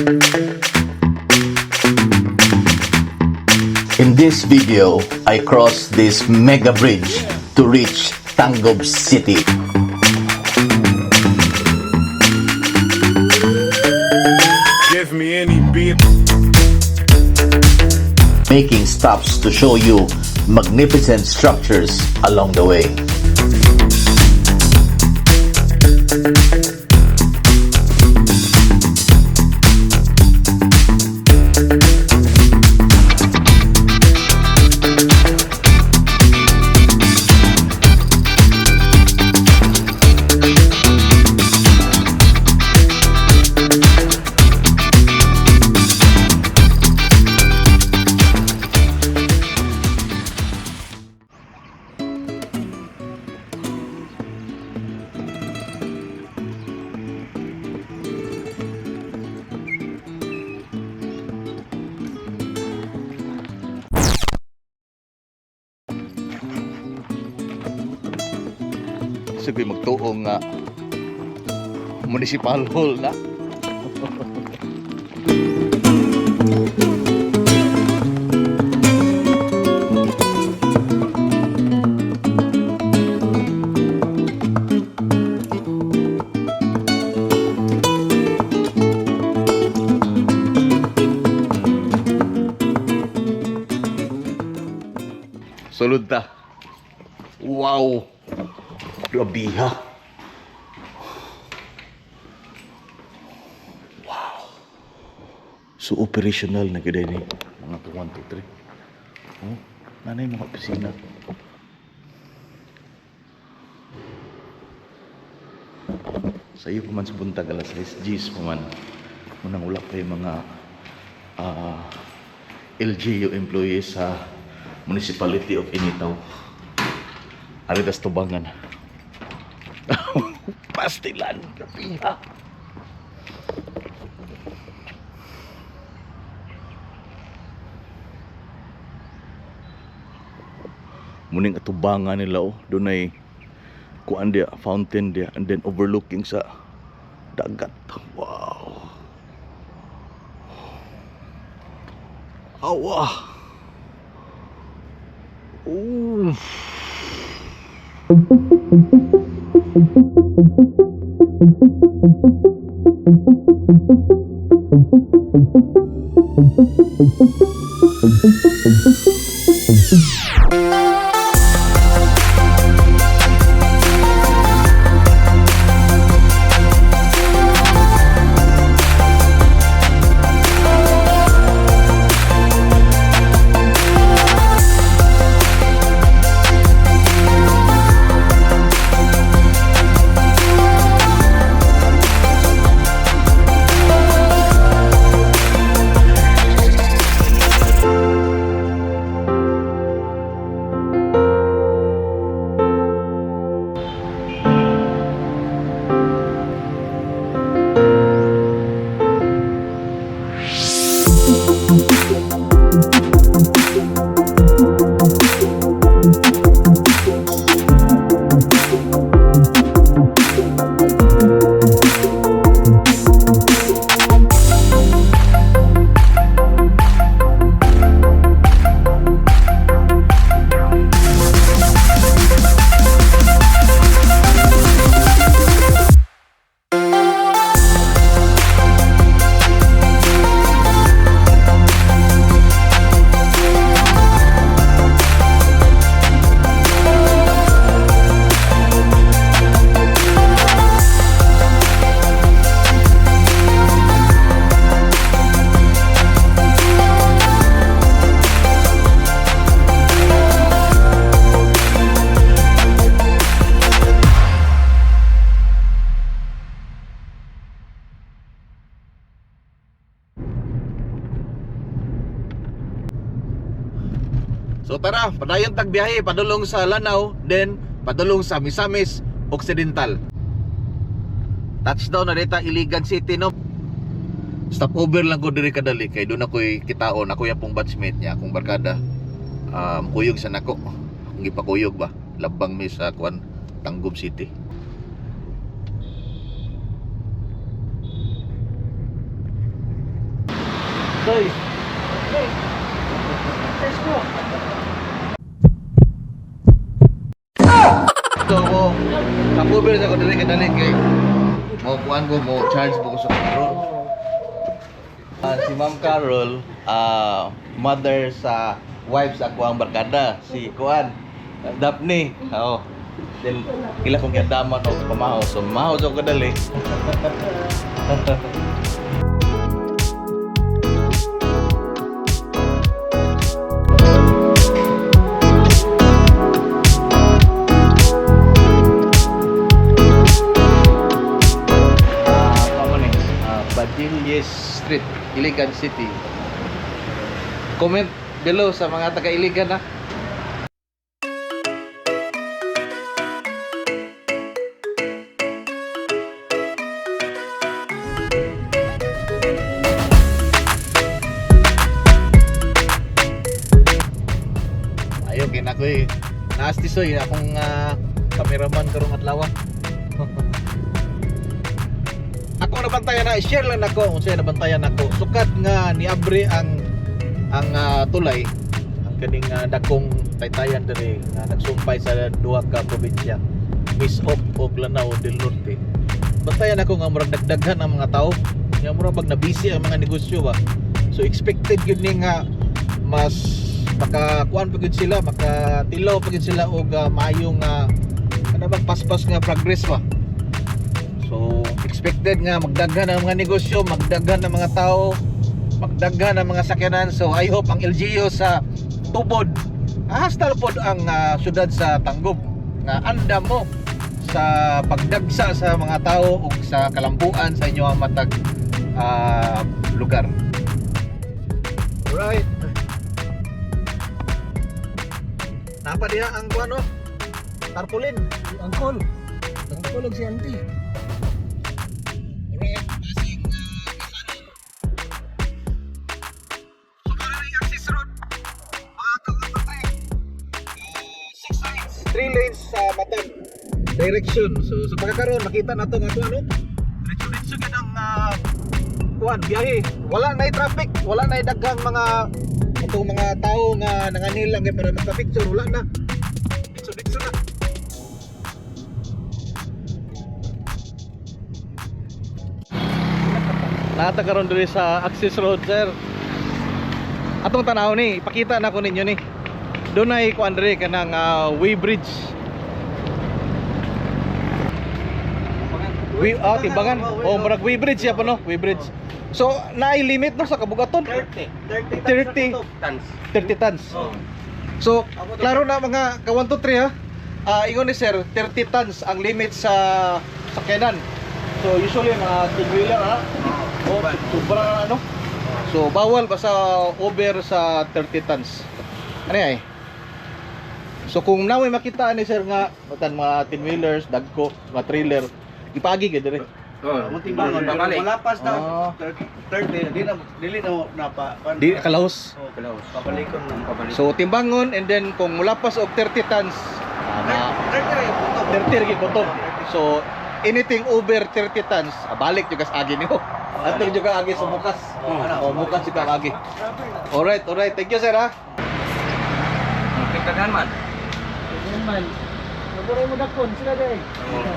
In this video, I cross this mega bridge to reach Tangub City. Give me any beat. Making stops to show you magnificent structures along the way. Sige, magtuong nga municipal hall na. Sulod ta. Wow. Grabiha. Wow. So operational na gid ni mga 1 2 3. Oh, nanay mga opisina. Sa iyo pa man sa buntag alas 6 Gs pa man. Munang wala pa yung mga LGU employees sa Municipality of Initaw. Aridas tubangan. Pastilan, grabiha. Muning atubangan nila oh, dunay kuan dia, fountain dia and then overlooking sa dagat. Wow. Awa. Ooh. So tara, padayon tag biyahe padulong sa Lanao, then padulong sa Misamis Occidental. Touchdown na dita Iligan City, no. Stopover lang ko diri kadali kay doon ako'y kitaon, ako yung pong batchmate niya, akong barkada. Kuyog sa nako. Akong gipakuyog ba? Labang mi sa kuan Tangub City. Soy. Let's go. So mo kapover sa ko diri kadali kay mo kuan ko, mo charge mo ko sa control. Si Ma'am Carol, mother sa wife sa ako ang barkada, si Kuan, Daphne. Oo. Then ila kong giadaman og pamahaw. So mahaw sa ko kadali. Pamaning, Badilles Street, Iligan City. Comment below sa mga taga Iligan ha. Ayo kay nako eh. Naas tisoy akong cameraman karong adlaw. Ako nabantayan na, share lang nako unsay nabantayan nako. Sukat nga niabre ang tulay, ang kaning dakong taytayan diri nga nagsumpay sa duha ka probinsya, Misok ug Lanao del Norte. Bantayan ako nga murag dagdaghan ang mga tao. Nga murag bag na busy ang mga negosyo ba. So expected gyud ni nga mas makakuan pa gyud sila, makatilaw pa gyud sila og maayong ano bang paspas nga progress ba. So, expected nga magdaghan ang mga negosyo, magdaghan ang mga tao, magdaghan ang mga sakyanan. So, I hope ang LGU sa Tubod, hasta pod ang syudad sa Tanggob nga anda mo sa pagdagsa sa mga tao ug sa kalambuan sa inyong matag lugar. Right. Napa diha ang kuan, no? Tarpaulin. Angkol. Angkol og si auntie. Alright, passing Kasano. So, karon ang access road. Mga ka-123. 6 lanes, 3 lanes sa matag direction. So, sa pagkakaroon, makita na to nga kuan, no? Diretso-diretso gid ang kuan, biyahe. Wala na traffic, wala na daghang mga itong mga tao nga nanganilang kay para magpa-picture, wala na. Diretso-diretso na. Nata karon diri sa access road, sir. Atong tanaw ni, ipakita na ko ninyo ni. Dunay kuan diri kanang weighbridge. We timbangan. Oh, murag weighbridge siya pa, no? Weighbridge. So, naay limit no sa kabugaton? 30. 30 tons. 30 tons. So, klaro na mga ka 1 2 3 ha. Ingon ni sir, 30 tons ang limit sa sakyanan. So, usually mga 10 wheeler ha. Oh, sobrang ano. So, bawal basta over sa 30 tons. Ano ay? So, kung namoy makita ni sir nga matan mga 10 wheelers, dagko, mga trailer, ipagi gyud dire. Oh, Ang timbangon babalik. Malapas na Ah. 30, di na dili na napa. Di kalahos. Oh, pabalikon na. Pabalik. So, timbangon and then kung mulapas og 30 tons, 30 ra yung puto. 30 ra kutob. So anything over 30 tons, balik jud kas agi nimo. Atong jud ka agi sa bukas. Oh, Oh, bukas jud ka agi. Alright, alright. Thank you, sir, ha. Pagkagahan man.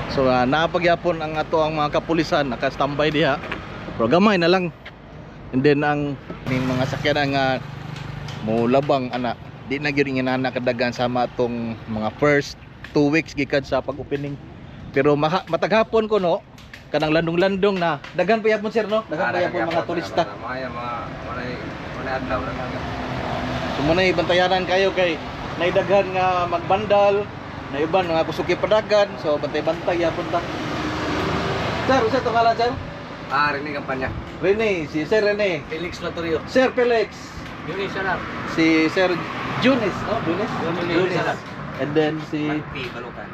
So naapagyapon ang ato ang mga kapulisan naka-standby diha. Pero gamay na lang. And then ang ning mga sakyanan nga mo labang ana, di na gyud nga nana kadagan sama atong mga first 2 weeks gikan sa pag-opening. Pero mataghapon ko no, kanang landong-landong na daghan pa yapon, sir, no? Daghan pa yapon mga turista. Mga mga mga adlaw lang. So muna bantayanan kayo kay naidaghan nga magbandal, na iban nga kusuki padagan, so bantay-bantay yapon ta. Sir, usa to ngalan, sir? Rinig ang panya. Rene, si Sir Rene. Felix Latorio. Sir Felix, Yun isa lang. si Sir Junis, no? Junis? Junis. And then si Marti Balukan.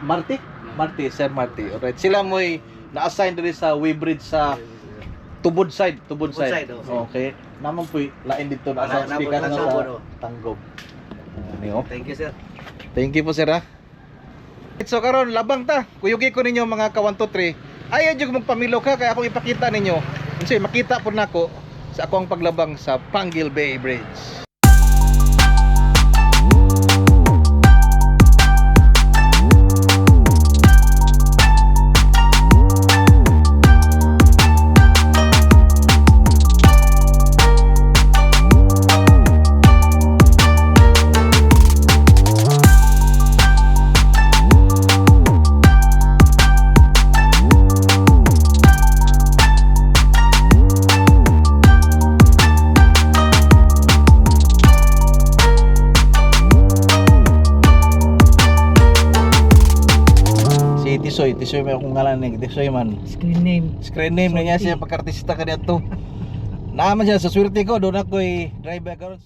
Marty? Marty, Sir Marty. Alright, sila mo'y na-assign diri sa weighbridge sa Tubod side, Tubod Tubod side. side, oh. Okay. Naman po'y lain dito na Wala, assign speaker nabot nga na sa Tubod, oh. Tanggob. Ano yun? Thank you, sir. Thank you po, sir, ha. So karon labang ta. Kuyugi ko ninyo mga ka 1 2 3. Ayaw jud magpamilo ka kay akong ipakita ninyo. Unsay makita po nako Sa akong paglabang sa Panguil Bay Bridge. Si Tisoy, Tisoy may akong ngalan ni Tisoy man. Screen name. Screen name na niya siya pagkartista ka dito. Naaman siya sa swerte ko, doon ako'y driver karon.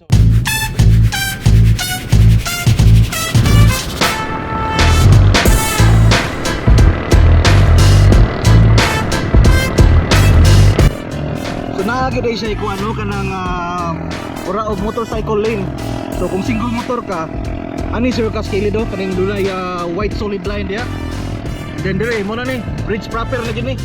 So naagi day siya kung ano kanang ora og motorcycle lane. So kung single motor ka, ani sir kas kili do kaning dunay white solid line diya. Then dire mo na ni bridge proper na gini.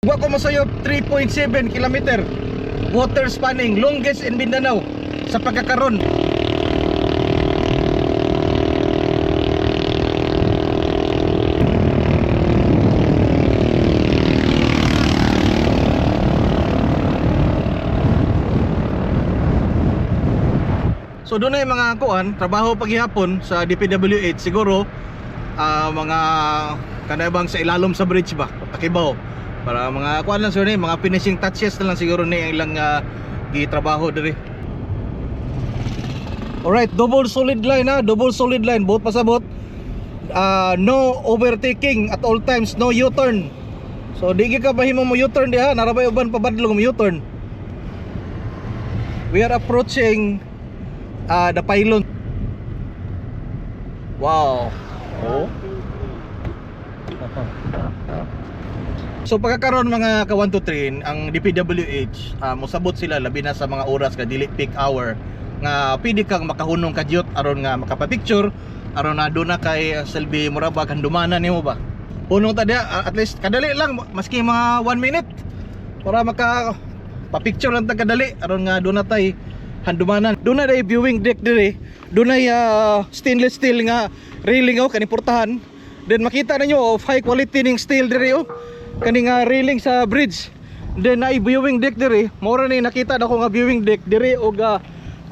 Wa ko masayop, 3.7 kilometer water spanning, longest in Mindanao sa pagkakaron. So doon na yung mga kuan, trabaho paghihapon sa DPWH siguro, mga kanabang sa ilalom sa bridge ba, takibaw. Para mga kuan lang sir ni, mga finishing touches na lang siguro ni ang ilang gitrabaho diri. Alright, double solid line ha, double solid line, both pasabot. No overtaking at all times, no U-turn. So di gyud ka mahimo mo U-turn diha, narabay uban pabadlong mo U-turn. We are approaching the pylon. Wow. Oh. So pagkakaroon mga ka 1 2 3 ang DPWH, mosabot sila labi na sa mga oras nga dili peak hour nga pwede kang makahunong kadyot aron nga makapa-picture aron na doon na kay selbi murabag handumanan nimo ba. Hunong ta diha, at least kadali lang maski mga 1 minute para maka pa-picture lang ta kadali aron nga doon na tay handumanan. Doon na day viewing deck dire. Doon na stainless steel nga railing oh kaning portahan. Then makita ninyo of high quality ning steel dire oh. Kani nga railing sa bridge. Then na viewing deck dire. Mao ra ni nakita nako nga viewing deck dire og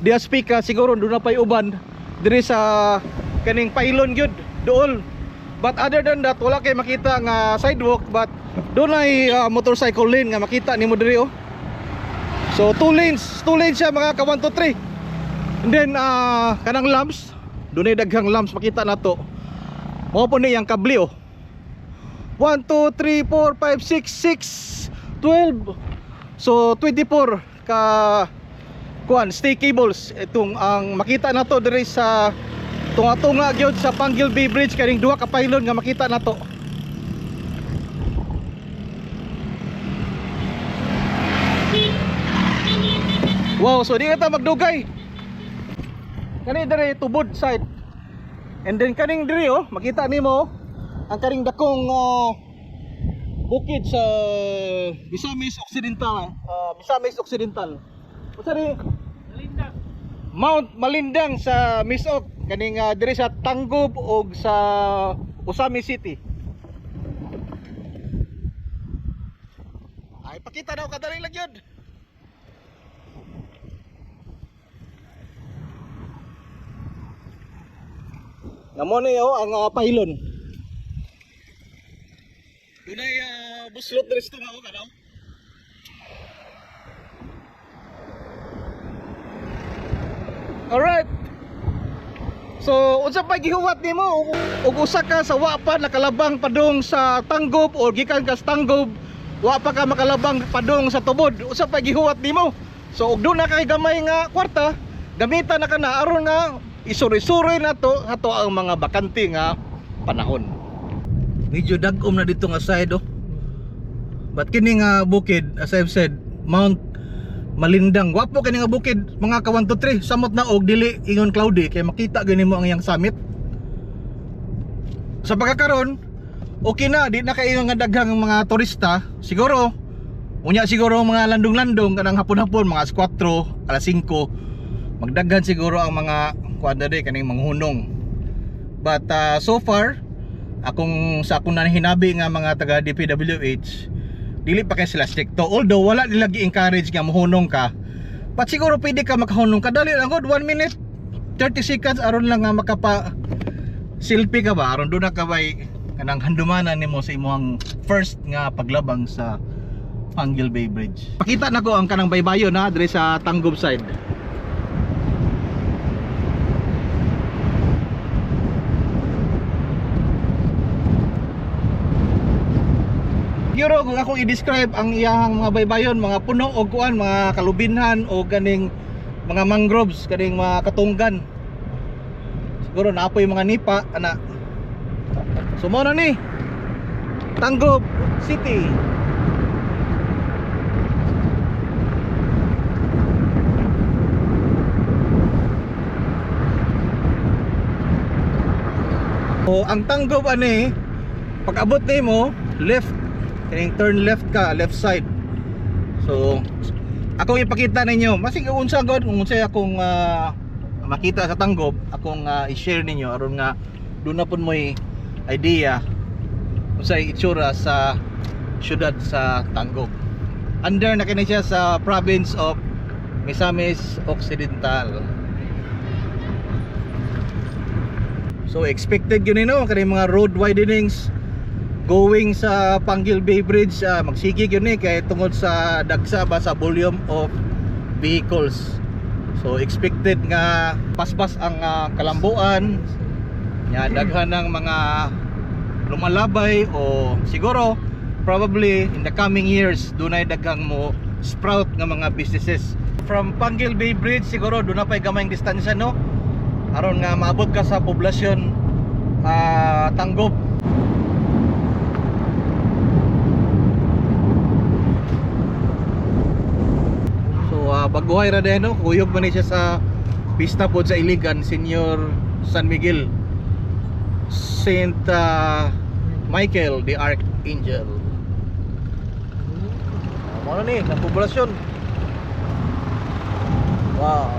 diya speaker siguro doon na pay uban dire sa kaning pylon gyud dool. But other than that wala kay makita nga sidewalk, but doon ay motorcycle lane nga makita nimo dire oh. So two lanes siya mga ka 1 2 3. And then kanang lamps, dunay daghang lamps makita nato. Mao po ni ang kable oh. 1 2 3 4 5 6 6 12. So 24 ka kuan stay cables itong ang makita nato diri sa tunga-tunga gyud sa Panguil Bay Bridge, kaning duha ka pylon nga makita nato. Wow, so di na ta magdugay. Kani dire tubod side. And then kaning dire oh, makita nimo oh, ang kaning dakong bukid sa Misamis Occidental, Misamis Occidental. Unsa ni? Malindang. Mount Malindang sa Misok, kaning dire sa Tanggob og sa Ozamis City. Ay pakita daw kadali lang yun. Namo ni oh ang pylon. Dunay buslot diri sa tunga kanaw. Alright. So, unsa pa gihuwat nimo ug usa ka sa wa pa nakalabang padung sa Tanggob or gikan ka sa Tanggob, wa pa ka makalabang padung sa Tubod. Unsa pa gihuwat nimo? So, og doon na kay gamay nga kwarta, gamitan na ka na aron nga isuri-suri nato ato ang mga bakante nga panahon. Medyo dagom na dito nga side oh. But kini nga bukid, as I've said, Mount Malindang. Gwapo kini nga bukid, mga ka 1 2 3. Samot na og dili ingon cloudy kay makita gani mo ang iyang summit. Sa pagkakaron, okay na, di na kayo nga daghang mga turista. Siguro unya siguro ang mga landong-landong kanang hapon-hapon mga alas 4, alas 5, magdaghan siguro ang mga kuan diri kaning manghunong. But so far, akong sa akong nahinabi nga mga taga DPWH, dili pa kay sila stricto. Although wala nila gi-encourage nga mohunong ka. But siguro pwede ka makahunong ka, dali lang gud, 1 minute 30 seconds aron lang nga makapa selfie ka ba, aron doon na ka bay kanang handumanan nimo sa imong first nga paglabang sa Panguil Bay Bridge. Pakita na ko ang kanang baybayon na dire sa Tanggob side. Siguro kung akong i-describe ang iyahang mga baybayon, mga puno og kuan, mga kalubinhan o ganing mga mangroves, kaning mga katunggan. Siguro naapoy mga nipa ana. So mao na ni Tanggob City. So ang Tanggob ani, pag abot nimo, left, kaning turn left ka, left side. So akong ipakita ninyo, masig unsa god kung unsay akong makita sa Tanggob, akong i-share ninyo aron nga doon na pud mo'y idea unsay itsura sa syudad sa Tanggob. Under na kini siya sa province of Misamis Occidental. So expected yun no, kani mga road widenings going sa Panguil Bay Bridge, magsige yun eh kay tungod sa dagsa ba sa volume of vehicles. So expected nga paspas ang kalambuan nya, daghan ng mga lumalabay o siguro probably in the coming years dunay daghang mo sprout nga mga businesses. From Panguil Bay Bridge siguro doon na pa'y gamayng distansya, no, aron nga maabot ka sa poblasyon Tanggob. So baguhay ra din, no, kuyog man ni siya sa pista pod sa Iligan, Senior San Miguel, Saint Michael the Archangel. Mao na ni ang poblasyon. Wow.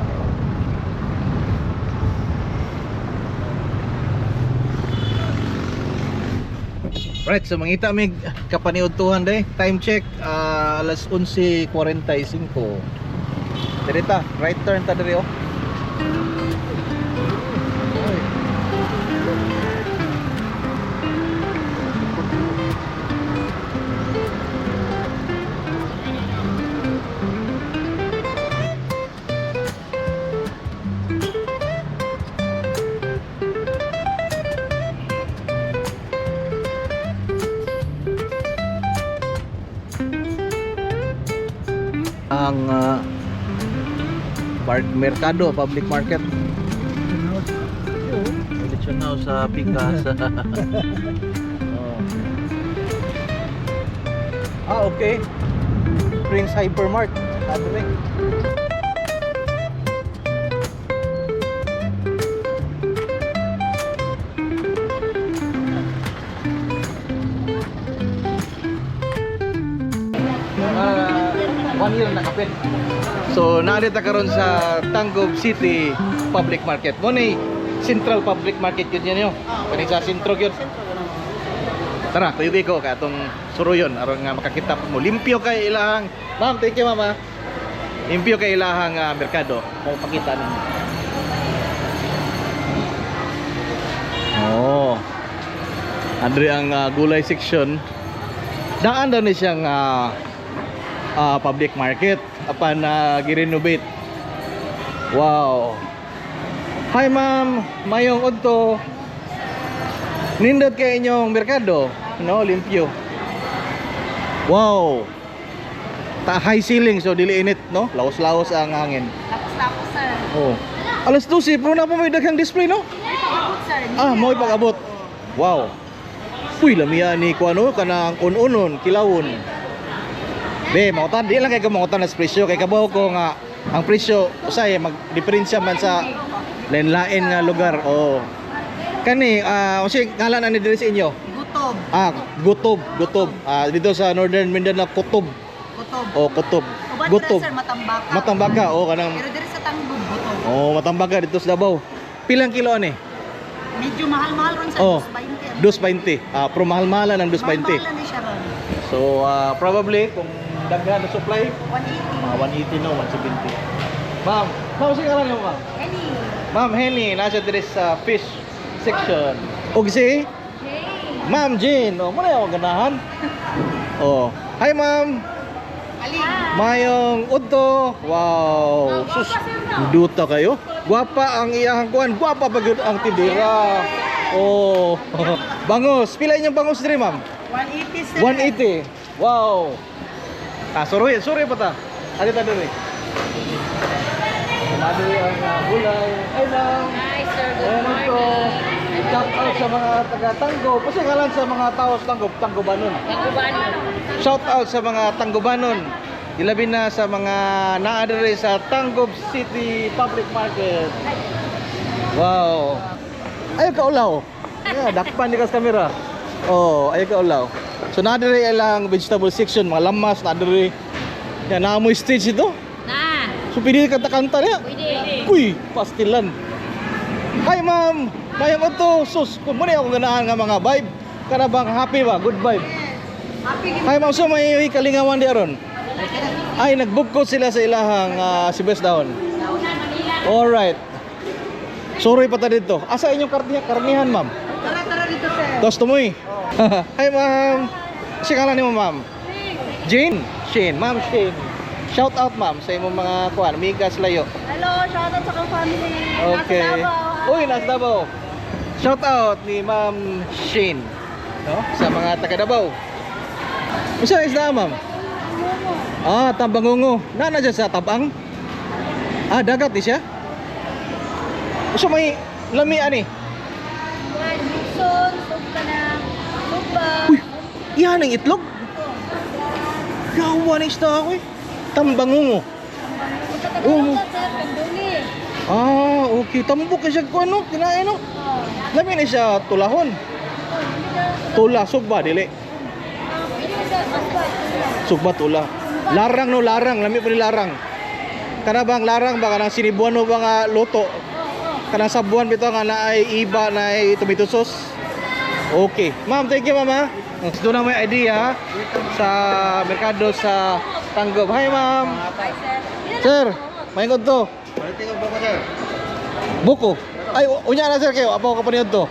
Right, so mangita mig kapaniudtuhan day. Time check, alas 11:45. Diri ta, right turn ta diri oh. Oy. Ang Mercado Public Market. Lechon now sa Pikas. Oh. Ah, okay. Prince Hypermart. Sabi rin. 1 year na kapit. So, naadita karon sa Tanggob City Public Market. Mo ni Central Public Market yun yun yun. Kani sa sentro yun. Tara, kuyugi ko kay atong suruyon aron nga makakita po mo. Limpyo kay ilahang. Ma'am, thank you, mama. Limpyo kay ilahang merkado. Kung pakita ninyo. Oh. Andre ang gulay section. Daan daw ni siyang public market apan na girenovate. Wow. Hi ma'am, mayong udto. Nindot kay inyong merkado, no, limpyo. Wow. Ta high ceiling so dili init, no? Laos-laos ang hangin. Tapos-tapos, sir. Oh. Alas 12 pero na po may daghang display, no? May pag-abot, sir. Ah, mo'y pag-abot. Wow. Uy, lamiya ni kuano kanang un-unon, kilawon. Be, mangutan di lang kay ko mangutan sa presyo kay kabaw ko nga ang presyo usay magdiferensya man sa lain-lain nga lugar. Oh. Kani unsay ngalan ani diri sa inyo? Gutob. Ah, Gutob, Gutob. Ah, dito sa Northern Mindanao, Kutob. Gutob. Oh, Kutob. Uban Gutob. sir, matambaka. Matambaka, oh kanang Pero diri sa Tanggob, gutob. Oh, matambaka dito sa Davao. Pilang kilo ani? Medyo mahal-mahal ron sa Oh. 2.20. 2.20. Ah, pero mahal-mahalan ang 2.20. Mahal-mahalan ni siya ron. So, probably kung daghan na supply, 180. mga 180 no, 170. Ma'am, ma'am, sige lang mo, ma'am. Any. Ma'am Henny, nasa diri sa fish section. Og si Jane. Ma'am Jane, oh, muna ako ganahan. Oh. Hi, ma'am. Ali. Mayong udto. Wow. Sus, duta kayo. Gwapa ang iyang kuan, gwapa pa gyud ang tindera. Oh. Bangus, pila inyong bangus diri, ma'am? 180, sir. 180. Wow. Ah, sorry, sorry pa ta. Ali ta diri. Madiri ang gulay. Ay, ma'am. Hi, sir. Good Ayan ito. morning. Shout out sa mga taga Tanggo. Pasingalan sa mga tao sa Tanggo, Tanggobanon. Tanggubanon. Shout out sa mga Tanggobanon. Ilabi na sa mga naa diri sa Tanggob City Public Market. Wow. Ayaw ka ulaw. Yeah, dakpan ni ka sa camera. Oh, ayaw ka ulaw. So naa diri ilang vegetable section, mga lamas naa diri. Ya, naamoy stage ito. Na. So pwede ka kanta niya. Pwede. Uy, pastilan. Hi ma'am, mayong ato. Sus, kung muna ako ganahan nga mga vibe. Kana bang happy ba? Good vibe. Happy gid. Hi ma'am, so may kalingawan di aron. Ay, nagbugkot sila sa ilahang Sibes Down. Alright. Sorry pa ta dito. Asa inyong karnihan, ma'am? Tara, tara dito, sir. Tapos tumoy. Hi ma'am. Kasi ngalan nimo, ma'am? Jane. Shane, ma'am Shane. Shout out, ma'am, sa imong mga kuan, amigas layo. Hello, shout out sa kong family. Okay. Nasa Davao. Uy, nasa Davao. Shout out ni Ma'am Shane. No? Sa mga taga Davao. Unsa isda, ma'am? Ah, tambangungo. Nana dyan sa tabang? Ah, dagat di siya? Unsa may lami ani? One, Luzon, sugpa na. Sugpa. Uy, iyan ang itlog. Gawa na isda ako eh. Tambangungo. Oo. Tagalog sir. Kanduli. Ah, okay. Tambok ka siya ko ano, kinain no. Lami na siya tulahon. Tula, sugba, dili. Pwede sir. Sugpa. Sugba tula. Larang no, larang. Lami pa ni larang. Kana bang larang ba kanang sinibuan mo ba nga luto? Kanang sabuan bitaw nga naay iba naay tomato sauce. Okay. Ma'am, thank you, mama. Doon na may idea sa merkado sa Tanggob. Hi, ma'am. Hi, sir. Sir, may to. Palitin ko ba, sir? Buko. Ay, unya na sir kayo. Apo ka pa niyo to.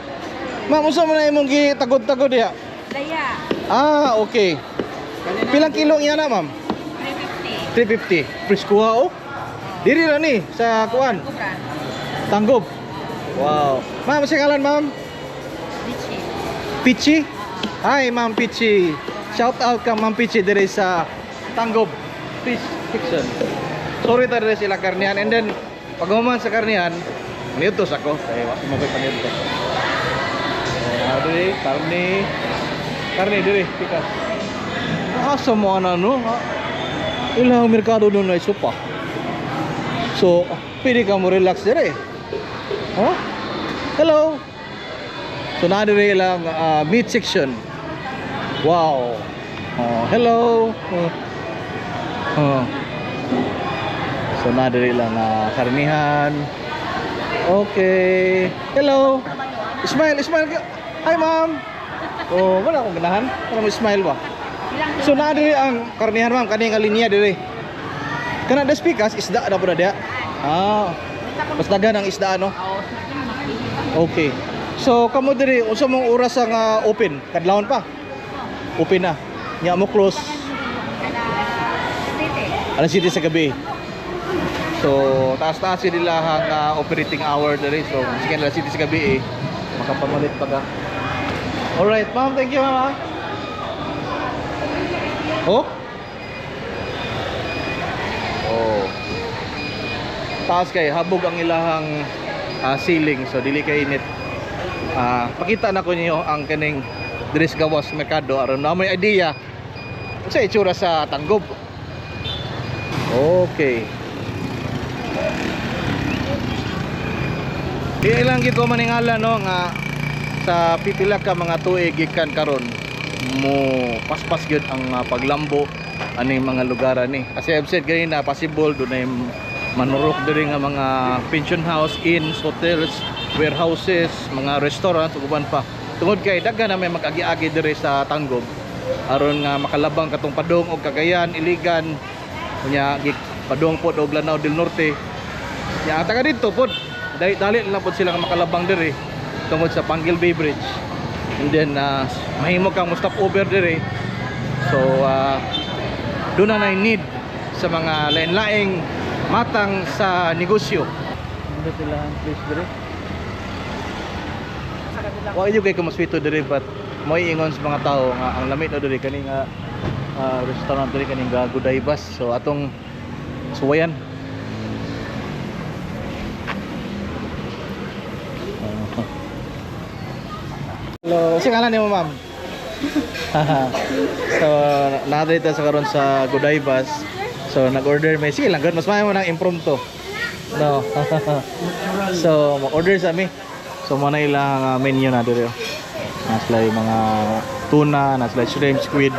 Ma'am, unsa man na imong gitagod-tagod diha? Laya. Ah, okay. Pilang kilo ang iya na, ma'am? 350. 350. Presko oh. Diri ra ni sa kuan, Kubra. Tanggob. Wow. Ma'am, sa ngalan, ma'am? Lichi. Pichi? Hi, Ma'am Pichi. Shout out ka Ma'am Pichi diri sa Tanggob Fish Section. Sorry ta diri sila karnihan and then pag human sa karnihan, maniudto sa ko. Kay wa mo koy paniudto. Oh, diri karne. Karne diri pikas. Asa mo ana no? Ilang merkado doon ay sopa. So, pwede ka mo relax diri. Huh? Hello. So naa diri lang meat section. Wow. Oh, hello. Oh. Oh. So naa diri lang karnihan. Okay. Hello. Smile, smile. Hi, ma'am. Oh, wala akong ganahan. Para mo smile ba? So naa diri ang karnihan, ma'am, kani nga linya diri. Kana des pikas isda na po na diha. Ah. Mas daghan ang isda no. Okay. So kamo diri unsa mong oras ang open? Kadlawon pa. Open na. Nya mo close alas 7 sa gabi. So taas-taas yun nila ang operating hour diri. So sige alas 7 sa gabi eh makapamalit pa ka. Alright, ma'am, thank you, ma'am. Ah. Oh? Oh. Taas kay habog ang ilahang ceiling so dili kay init. Ah, pakita na ko niyo ang kaning diri sa gawas merkado aron na may idea sa itsura sa Tanggob. Okay. Di lang gid ko maningala, no, nga sa pipila ka mga tuig gikan karon mo paspas gyud ang paglambo aning mga lugar ani. Kasi I've said ganina, possible dunay manurok diri nga mga pension house, inns, hotels, warehouses, mga restaurants ug uban pa. Tungod kay daghan na may mag-agi-agi diri sa Tanggob aron nga makalabang katong padong og Cagayan, Iligan, unya padong pod og Lanao del Norte. Ya, ang taga dito pod. Dali dali lang pod sila nga makalabang diri tungod sa Pangil Bay Bridge. And then mahimo kang mo stop over diri. So doon na nay need sa mga lain-laing matang sa negosyo. Ano sila ang place diri? Wa gyud kay kumaswito diri, but mo'y ingon sa mga tao nga ang lamit na diri kani nga restaurant diri kaning ga Gudaybas. So atong suwayan. Hello, kasi ngalan nimo, ma'am? So, narito sa karon sa Gudaybas. So, nag-order may, sige lang, gud mas maayo mo nang impromptu. No. So, mag-order sa mi. So, mo na ilang menu na diri, oh. Naa sila yung mga tuna, naa sila shrimp, squid.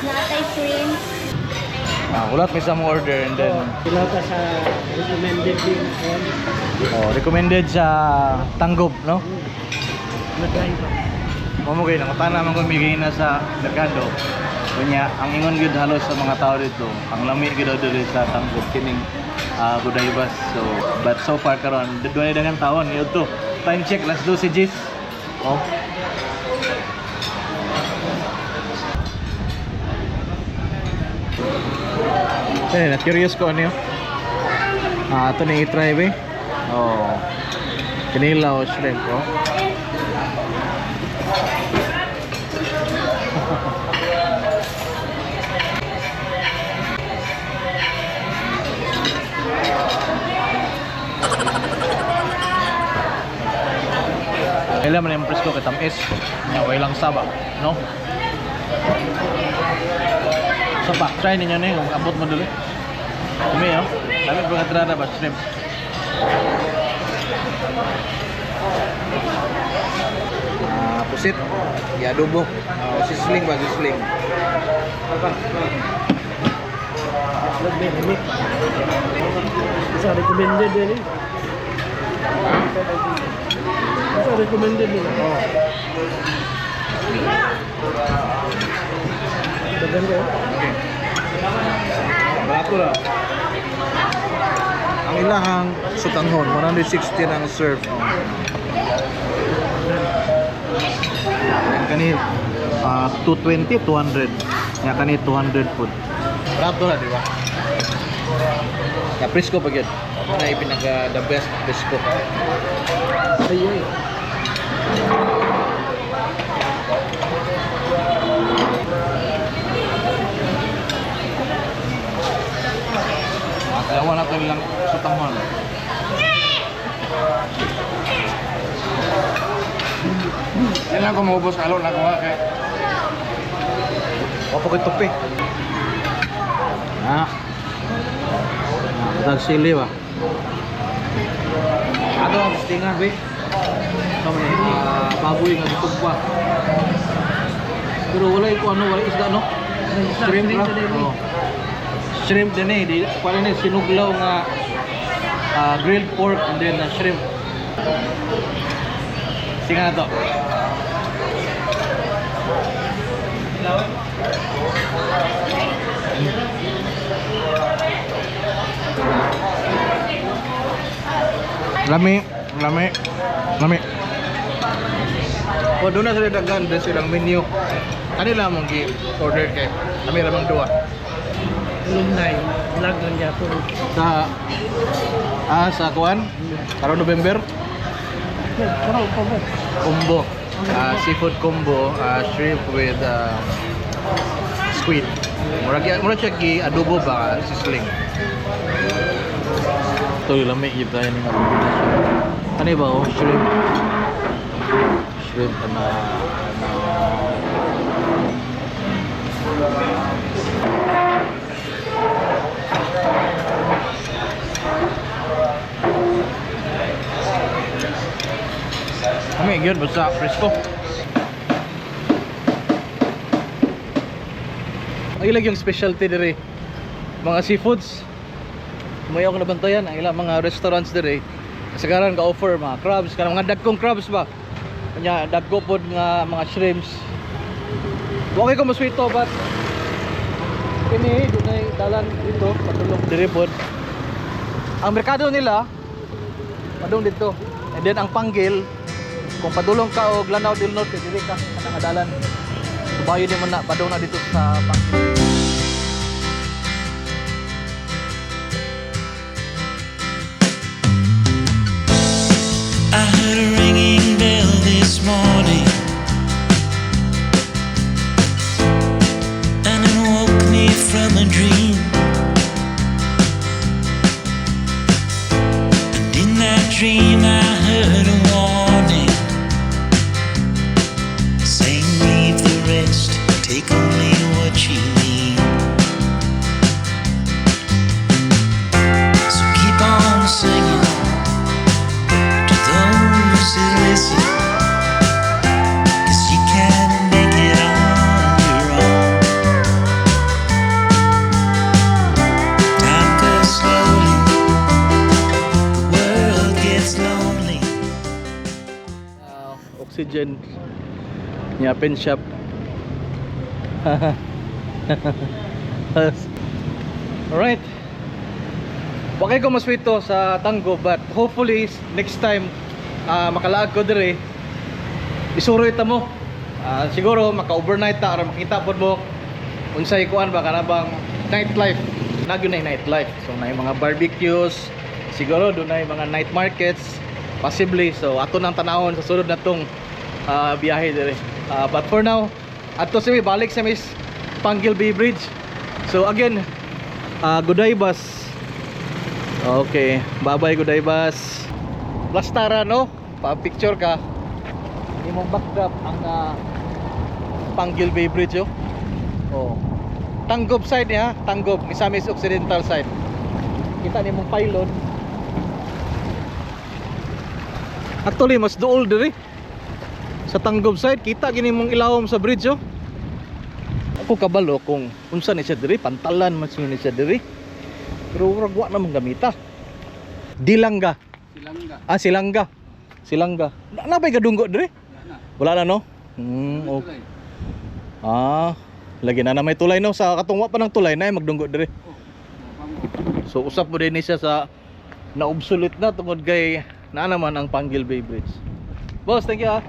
Natay shrimp. Ah, wala may sa order and then Sila ka sa recommended din. Oh, recommended sa Tanggob, no? Mamo kay nangutana man ko migay na sa merkado. Kunya, ang ingon gyud halos sa mga tao dito, ang lami gyud daw diri sa Tanggob kining Gudaybas. So, but so far karon, dunay daghang taon yun to. Time check, last 12 gis. Oh. Eh, na curious ko ano yun. Ah, ito na i-try ba? Oh. Kinilaw shrimp, oh. Kailan man yung presko kay tamis. Nya way lang saba, no? So pa, try ninyo ni kung abot mo duli. Kami, oh. Dami pa katrada ba shrimp. Ah, pusit. Ya adobo. Oh, sisling ba, sisling. Sa recommended din eh. Sa recommended nila. Oh. Dagan ko. Okay. Barato lang. Ang ilahang sutanghon, 160 ang serve. Ang kani 220, 200. Nga kani 200 food. Barato na, di ba? Ya, presko pa gyud. Mao na ipinaga the best presko. Ay, ay. Dalawa na ito lang sutanghon. Yan lang ko maubos alo na ko ha kay. Opo ko tupi. Ah. Ah, sili ba? Ato ang stingan, be. Kami, baboy nga gitugpa. Pero wala ko ano, wala isda, no? Shrimp ra. Oh. Shrimp din eh. Di, kuwan ni sinuglaw nga grilled pork and then shrimp. Tingan na to. Lami, lami, lami. O doon na sila daghan doon silang menu. Kanila mong gi-order kay kami ramang duwa. Alumni. Vlog lang yapon. Sa sa kuan karon November Karoon pa ba? Combo. Seafood combo, shrimp with squid. Murag murag siya gi adobo ba sisling. Ito yung lami gyud tayo ni nga kombinasyon. Ano ba, oh, shrimp. Shrimp na ano. Kami gyud basta presko. Ang ilag yung specialty dire. Mga seafoods. May ako nabantayan ang ilang mga restaurants dire. Kasagaran ka offer mga crabs, kanang mga dagkong crabs ba. Kanya dagko pod nga mga shrimps. Okay ko maswito, but kini dunay dalan dito padulong dire pod. Ang merkado nila padung dito. And then ang Panggil, kung padulong ka og Lanao del Norte, diri ka kanang dalan. Subayo nimo na padung na dito sa Panggil. I heard a ringing bell this morning, and it woke me from a dream. And in that dream, I heard a warning saying, "Leave the rest, take only what you need." So keep on singing to those who listen, 'cause you can make it on your own. Time goes slowly, the world gets lonely. Oxygen niya pen shop. Alright. Wakay ko maswito sa Tango, but hopefully next time makalaag ko dire, isuroy ta mo. Siguro maka-overnight ta aron makita pod mo unsay kuan ba, kana bang nightlife. Nagyo na nightlife. So na mga barbecues, siguro dunay mga night markets possibly. So ato nang tanawon sa sulod natong biyahe dire. But for now, adto sa mi balik sa Miss Panguil Bay Bridge. So again, Guday bus. Okay, bye-bye Guday bus. Plastara, no? Pa-picture ka. Imong backdrop ang Panguil Bay Bridge, oh. Oh. Tanggob side niya, Tanggob, Misamis Occidental side. Kita nimong pylon. Actually, mas duol diri. Sa Tanggob side, kita gini mong ilawom sa bridge, oh. Ako kabalo kung unsa ni siya diri, pantalan man siya ni siya diri. Pero murag wa namang gamita. Dilangga. Silangga. Ah, Silangga. Silangga. Na, na ba'y gadunggo diri? Wala na, no? Okay. Ah, lagi na na may tulay, no, sa katong wa pa ng tulay na ay magdunggo diri. So usap mo din ni siya sa na obsolete na tungod kay naa naman ang Panguil Bay Bridge. Boss, thank you ah.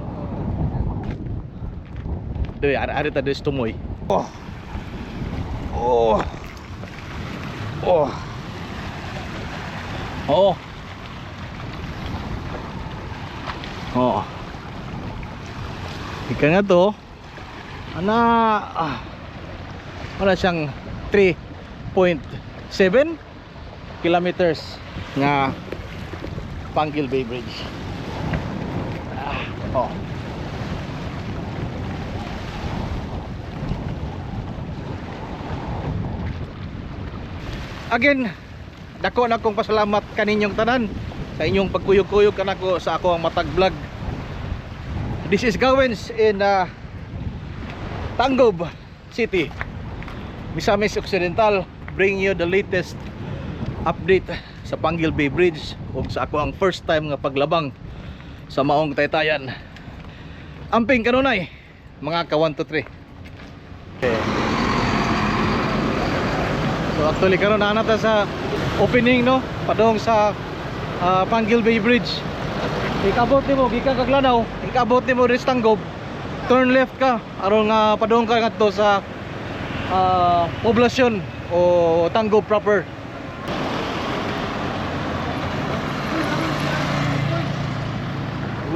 Dili, ari ari ta diri sa tumoy. Oh. Oh. Oh. Oh. Oh. Ika nga to. Ana wala siyang 3.7 kilometers nga Panguil Bay Bridge. Oh. Again, dako na akong pasalamat kaninyong tanan sa inyong pagkuyog-kuyog kanako sa ako ang matag vlog. This is Gawens in Tanggob City, Misamis Occidental, bring you the latest update sa Panguil Bay Bridge ug sa ako ang first time nga paglabang sa maong taytayan. Amping kanunay mga ka 1 2 3. Okay. So actually karon naa na ta sa opening, no, padung sa Panguil Bay Bridge. Ikabot nimo gikan kag Lanao, ikabot nimo diri sa Tanggob, turn left ka aron nga padung ka ngadto sa poblasyon o Tanggob proper.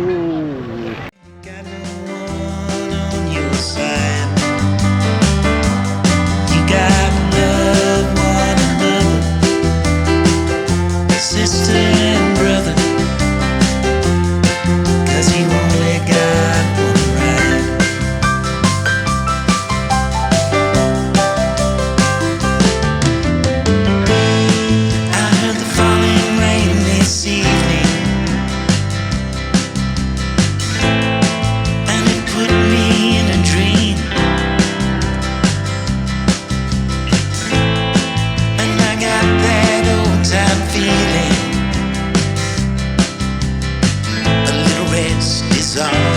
Ooh. Got no one on your side. You gotta love one another, sister and brother. 'Cause you only got Was all